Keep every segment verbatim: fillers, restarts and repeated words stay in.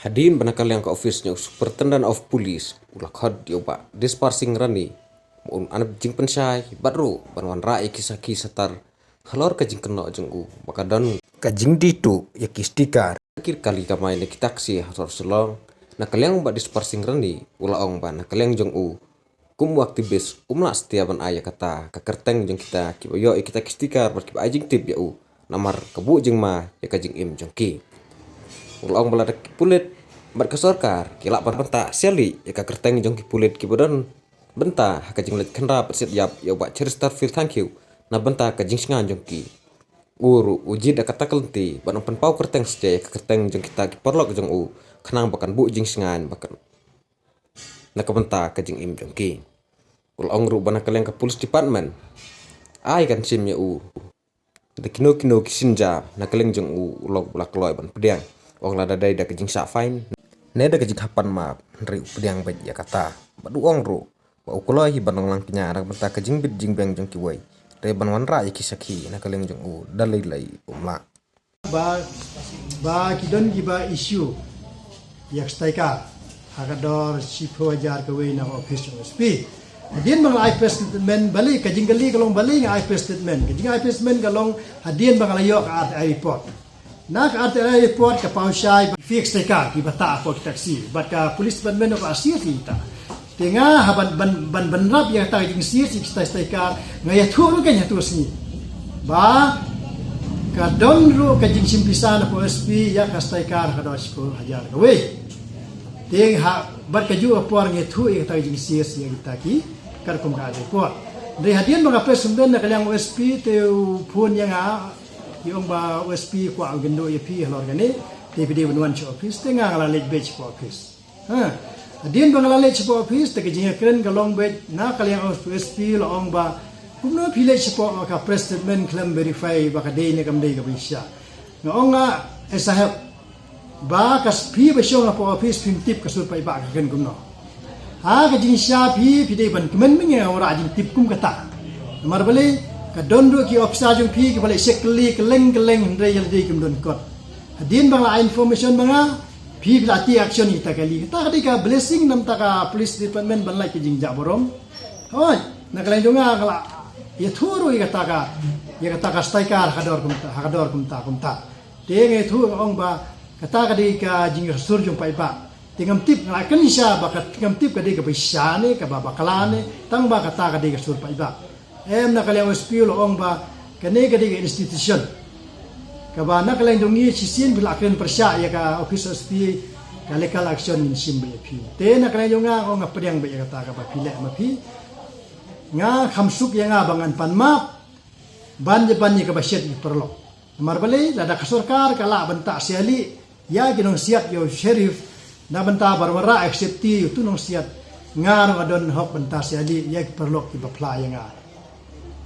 Hadien ba na ka liang ka office jong u Superintendent of Police u la khot ïa u Bah Dispar Singh Rani, un anap jingpynshai bad ruh ban wanrah ïa ki sakhi satar halor ka jingkynnoh jong u ba ka don ka jingdie tuh ïa ki sticker ki kali kamai na ki taxi ha sor Shillong. Na ka liang u Bah Dispar Singh Rani u la ong ba na ka liang jong u kum u activist um lah satia ban ai ïa kata ka kyrteng jong kita kiba ïoh ïa kita ki sticker bad kiba ai jingtip ïa u, namar ka buh jingma ïa ka jingim jong ki. U la ong ba lada ki pulit bad ka sorkar ki lah ban bynta sia lieh ïa ka kyrteng jong ki pulit kiba don bynta ha ka jingleit khynra bad siat ïap ïa u Bah Cheristerfield Thangkhiew na bynta ka jingsngain jong ki, u ruh u jied da kata ka lynti ban ym pynpaw kyrteng satia ïa ka kyrteng jong kita ki paralok jong u, khnang ba kan buh jingsngain ba kan na ka bynta ka jingim jong ki. U la ong ruh ba na ka liang ka police department ai kan shim ïa u da kino kino ki synja na ka liang jong u, u long ba la kloi ban pdiang, ong lada dei da ka jingshah fine ne da ka jinghapan map, hynrei u pdiang beit ïa kata. Bad u ong ruh ba u kloi hi ban long lang kñia na ka bynta ka jingbit jingbeng jong kiwei, dei ban wanrah ïa ki sakhi na ka liang jong u da lei lei um lah. Ba, ba ki don kiba issue ïa ka sticker ha ka dor shiphew hajar kawei na office jong S P. Hadien ba nga la ai press statement, balei ka jingkylli ka long balei nga ai press statement? Ka jing ai press statement ka long hadien ba nga la ïoh ka R T I report. Na ka R T I report ka paw shai ba fake sticker kiba tah hapoh ki taxi, bad ka police department ka sir kita. Te nga ha ban, ban, ban, ban rap ïa kata ka jingsir shi kata sticker, nga ïathuh ruh kein ha tu sngi ba ka don ruh ka jingshim pisa na poh S P ïa ka sticker ka dor shiphew hajar kawei. Te ha bad kajuh ka por nga ïathuh ïa kata ka jingsir shi ïa kita ki katkum ka report. Hynrei hadien ba nga press statement na ka liang u S P te u phone ïa nga, u ong ba u S P kwah u kynduh ïa phi halor kane, te phi dei ban wan sha office, te nga nga la leit beit sha office. Ha. Hadien ba nga la leit shapoh office, te ka jingïakren ka long beit na ka liang u S P la ong ba kumno phi leit shapoh ka press statement khlem verify ba ka dei ne kam dei kaba shisha. Nga ong nga, eh saheb, ba ka phi ba shong hapoh office phim tip ka sur paidbah ka kren kumno. Ha ka jingshisha phi, phi dei ban kmen mynne nga wanrah jingtip kum kata. Namar balei ka don ruh ki officer jong phi kiba leit check kylli kylleng kylleng hynrei ïa lade kim don kot. Hadien ba nga la ai information ba nga, phi phi la take action ïa kata ka kali. Kata ka dei ka blessing na bynta ka police department ban lait ka jingjah burom. Hooid, na ka liang jong nga nga la ïathuh ruh ïa kata ka, ïa kata ka sticker ha ka dor kumta, ha ka dor kumta kumta. Te nga ïathuh nga ong ba kata ka dei ka jingsur jong paidbah. Te ngam tip, nga la kren shisha ba ka, ngam tip ka dei kaba shisha ne kaba bakla ne, tang ba kata ka dei ka sur paidbah. Em, na ka liang u S P u la ong ba kane ka dei ka institution kaba na ka liang jong ngi shisien phi la kren pyrshah ïa ka office S P, ka legal action ngin shim beit ïa phi. Te na ka liang jong nga, ong nga pdiang beit ïa kata kaba phi leh ma phi. Nga kham suk ïa nga ba ngan pan map ban ïa, ban ïa kaba shet ïa ki paralok. Namar balei, lada ka sorkar ka lah ban tah sia lieh ïa ki nongsiat, ïa u sheriff, na bynta ban wanrah ïa ka safety ïa utu u nongsiat, nga ruh nga don hok ban tah sia lieh ïa ki paralok kiba phla ïa nga.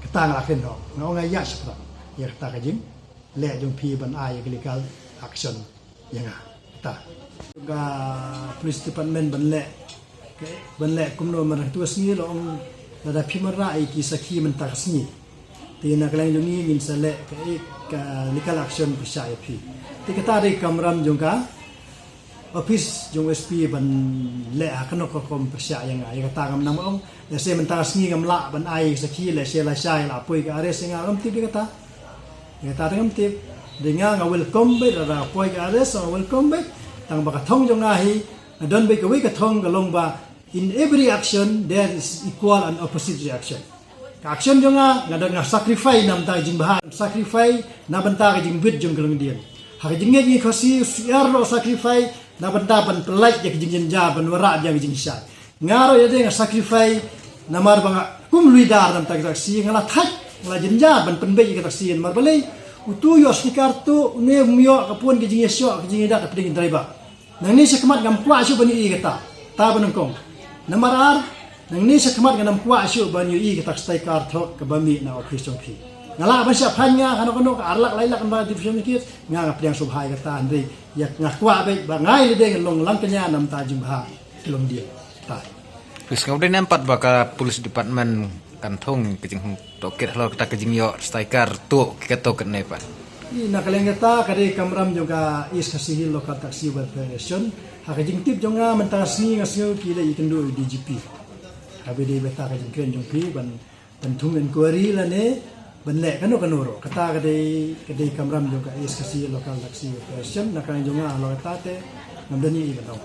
Kata nga la kren hok. Nga ong nga ïa shaphrang ïa kata ka jingleh jong phi ban ai ïa ka legal action ïa nga. Kata ka police department ban leh, ban leh kumno mynta ka sngi, la ong lada phim wanrah ïa ki sakhi mynta ka sngi, te na ka liang jong ngi ngin sa leh ka, ka legal action pyrshah ïa phi. Te kata dei ka kamram jong ka office jong u S P ban leh ha kano ka rukom pyrshah ïa nga. Ïa kata ngam nang ong, lehse mynta ka sngi ngam lah ban ai sakhi, lehse lashai la poi ka arrest ïa nga, ngam tip ïa kata. Ïa kata te ngam tip. Dei nga, nga welcome beit, lada poi ka arrest nga welcome beit. Tang ba ka thong jong nga hi, nga don beit kawei ka thong ka long ba in every action there is equal and opposite reaction. Ka action jong nga, nga don, nga sacrifice na bynta ka jingbha, sacrifice na bynta ka jingbit jong ka longdien. Ha ka jingngeit ngi Khasi, u syiar ruh sacrifice na bynta ban pynlait ïa ka jingjynjar, ban wanrah ïa ka jingshai. Nga ruh ïa dei nga sacrifice namar ba nga kum u leader na bynta ka taxi, nga la thait, nga la jynjar ban pynbeit ïa ka taxi, namar balei, utu u ïoh sticker tuh, une um ïoh, ka pun ka jingïashoh, ka jingïadat hapdeng u driver. Nangne shakhmat ngam kwah shuh ban ïohi kata. Kata ba nyngkong. Nambar ar, nangne shakhmat ngam kwah shuh ban ïohi kata ka sticker thok kaba mih na office jong phi. Nga lah ban shah phai nga kano kano ka ar lak lai lak ba division kit, nga nga pdiang sngewbha ïa kata, hynrei ïa nga kwah beit ba nga ïa lade ngan long lang kñia na bynta jingbha ka longdien. Kata. Phi sngewdei ne em pat ba ka police department kan thung ka jingtohkit halor kata ka jingïoh sticker tuh ki kato katne pat? Ïa, na ka liang kata ka dei kamram jong ka East Khasi Hills Local Taxi Welfare Association. Ha ka jingtip jong nga mynta sngi nga sngew ki la ïakynduh ïa u D G P. Haba dei beta ka jingkren jong phi ban, ban thung inquiry lane ban leh kano kano ruh. Kata ka dei, ka dei kamram jong ka S K C, Local Taxi Association, na ka jong nga halor kata te ngam don ei ei ban ong.